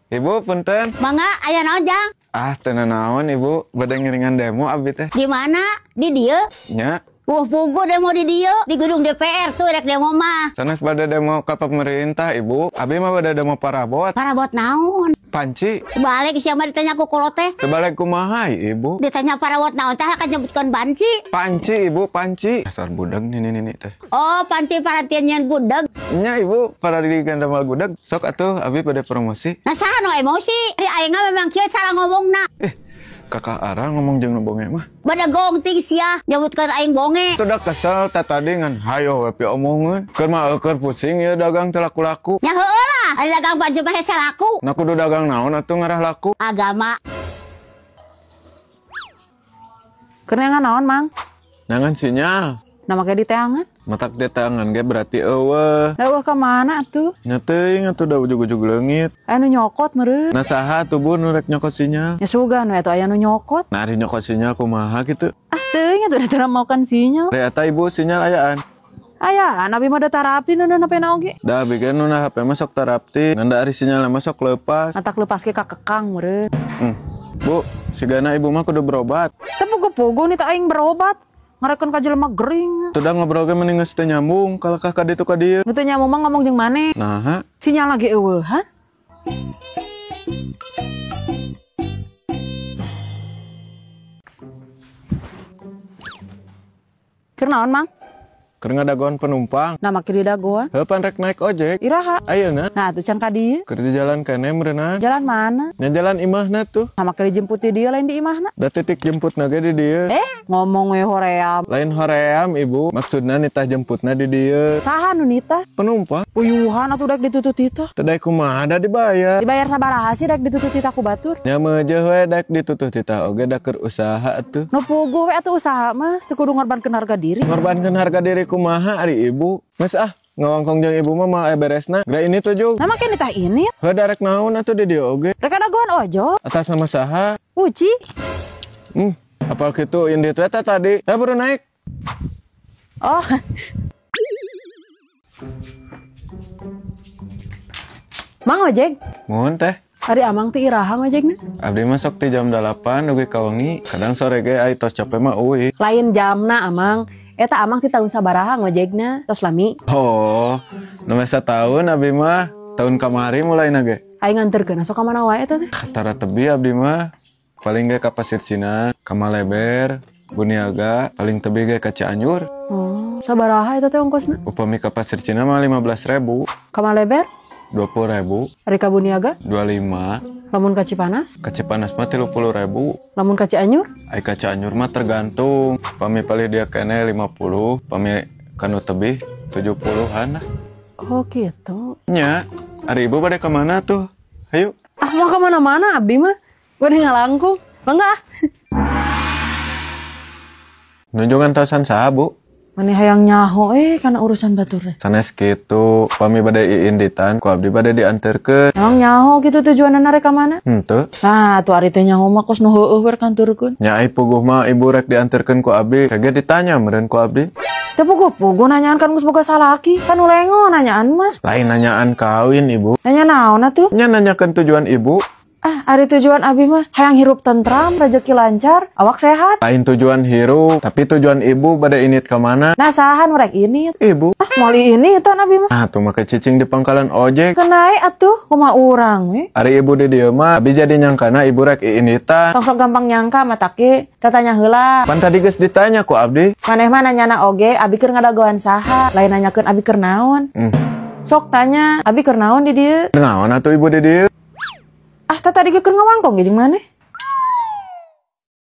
Ibu punten. Mangga, aya naon jang? Ah, teu naon ibu, bade ngiringan demo abdi teh. Di mana? Di dieu? Nya. Wah, pugu demo di dieu, di gedung DPR tuh rek demo mah. Sanes bade demo ka pemerintah ibu, abdi mah bade demo parabot. Parabot naon? Panci. Balik siapa ditanya ku kolot teh? Sebalik kumaha ibu? Ditanya parabot naon tah akan nyebutkeun banci. Panci ibu, panci. Dasar budeg nih teh. Oh, panci paratian nyeun gudeg. Nya ibu, para damal gudeg. Sok atuh abi bade promosi. Nah saha nu emosi? Ari aing memang kieu cara ngomongna. Kakak Ara ngomong jeung nu bonge mah. Bada gong ting sia, nyebutkeun aing bonge. Sudah kesel teh tadi ngan hayo we piomongeun. Keur mah keur pusing ieu dagang teu laku-laku. Nya heueuh lah, ari dagang panci mah hese laku. Nah kudu dagang naon atuh ngarah laku? Agama. Keur neangan naon, Mang? Neangan sinyal. Nah make diteangan? Matak diteangan ge berarti eueuh. Da eueuh ka mana atuh? Nya teuing atuh da ujug-ujug leungit. Aya nu nyokot meureun. Nah saha atuh Bu nu rek nyokot sinyal? Nya sugan we atuh aya nu nyokot. Nah ari nyokot sinyal kumaha kitu? Ah teuing atuh da teu maokan sinyal. Re eta ibu sinyal ayaan. Ayaan abi mah da tarapti nu HP na oge. Da abi ge nu HP mah sok tarapti, ngan da ari sinyalna mah sok leupas. Matak leupas ge ka kekang meureun. Bu, sigana ibu mah kudu berobat. Teu puguh-puguh nih teh aing berobat. Ngarekeun ka jelema gering. Tuh dah ngobrol ge mending geus teu nyambung, kalakah ka ditu ka dieu. Nu teu nyambung mah ngomong jeung maneh. Naha? Sinyal lagi eueuhan. Keur naon, Mang? Keur ngadagoan penumpang. Nah make didagoan. Heuh pan rek naik ojek. Iraha? Ayeuna. Nah atuh can ka dieu. Keur di jalan keneh meureunna. Jalan mana? Nya jalan imahna tuh. Nah make dijemput di dieu lain di imahna. Da titik jemputna ge di dieu. Ngomong we hoream. Lain hoream ibu, maksudna nitah jemputna di dieu. Saha nu nitah? Penumpang. Uyuhan atuh daek ditutut titah. Teu daek kumaha da dibayar. Dibayar sabaraha sih daek ditutut titah ku batur? Nya meujeuh we daek ditutut titah oge da keur usaha atuh. Nu puguh we atuh usaha mah teu kudu ngorbankeun harga diri. Ngorbankeun harga diri kumaha ari ibu? Geus ah, ngawangkong jeung ibu mah moal aya beresna. Geura ini tuh jug. Nah make nitah ini. Heuh darek naon atuh di dieu oge? Rek dagoan ojol. Atas nama saha? Uci. Apal kitu indit we teh tadi. Teh baru naik. Oh. Mang ojek. Mohon teh. Ari amang teh iraha ngojekna? Abdi mah sok ti jam 8 dugi ka wengi. Kadang sore ge ai tos capek mah euy. Lain jamna amang. Eta amang ti tahun sabaraha ngojekna? Tos lami. Oh, nu satahun abdi mah. Tahun kamari mulaina ge. Aing nganterkeun sok ka mana wae eta teh? Tara tebi abdi mah. Paling ge ka Pasir Cina, ka Maleber, Buniaga, paling tebi ge ka Cianjur. Oh, sabaraha eta teh ongkosna? Upami ka Pasir Cina mah 15.000. Ka Maleber? 20.000. Ari ka Buniaga? 25. Lamun ka Cipanas? Ka Cipanas mah 30.000. Lamun ka Cianjur? Ai ka Cianjur mah tergantung. Pami palih dia kene 50, pami kanu tebih 70-an lah. Oh gitu. Nya, ari ibu bade ka mana tuh? Hayu. Ah, mau ka mana-mana abdi mah. Bade ngalangkung. Mangga ah. Nunjungan tosan saha, Bu? Mani hayang nyaho kana urusan batur teh. Sanes kitu, pami bade iinditan ku abdi bade dianterkeun. Emang nyaho kitu tujuanna rek ka mana? Henteu. Nah, atuh ari teh nyaho mah kos nu heueuh we kanturkeun. Nya ai puguh mah ibu rek dianterkeun ku abdi, kage ditanya meureun ku abdi. Teu puguh-puguh nanyaan kan geus boga salaki, kan nu lengo nanyaan mah. Lain nanyaan kawin ibu. Nanya naon atuh? Nya nanyakeun tujuan ibu. Ah, ari tujuan abi mah hayang hirup tentram, rezeki lancar, awak sehat. Lain tujuan hirup, tapi tujuan ibu bade init ka mana? Nah, saha nu rek init? Ibu. Ah, moal ini itu abi mah. Ah, tuh make cicing di pangkalan ojek. Kenae atuh kumaha urang we. Ari ibu di dieu mah abi jadi nyangkana ibu rek iinitan. Tong sok gampang nyangka mah take, tatanya heula. Pan tadi geus ditanya ku abdi. Maneh mah nanyana oge, abi keur ngadagoan saha, lain nanyakeun abi keur naon. Sok tanya, abi keur naon di dieu? Naon atuh ibu di dieu? Ah, tadi ge keur ngawangkong ge jeung maneh?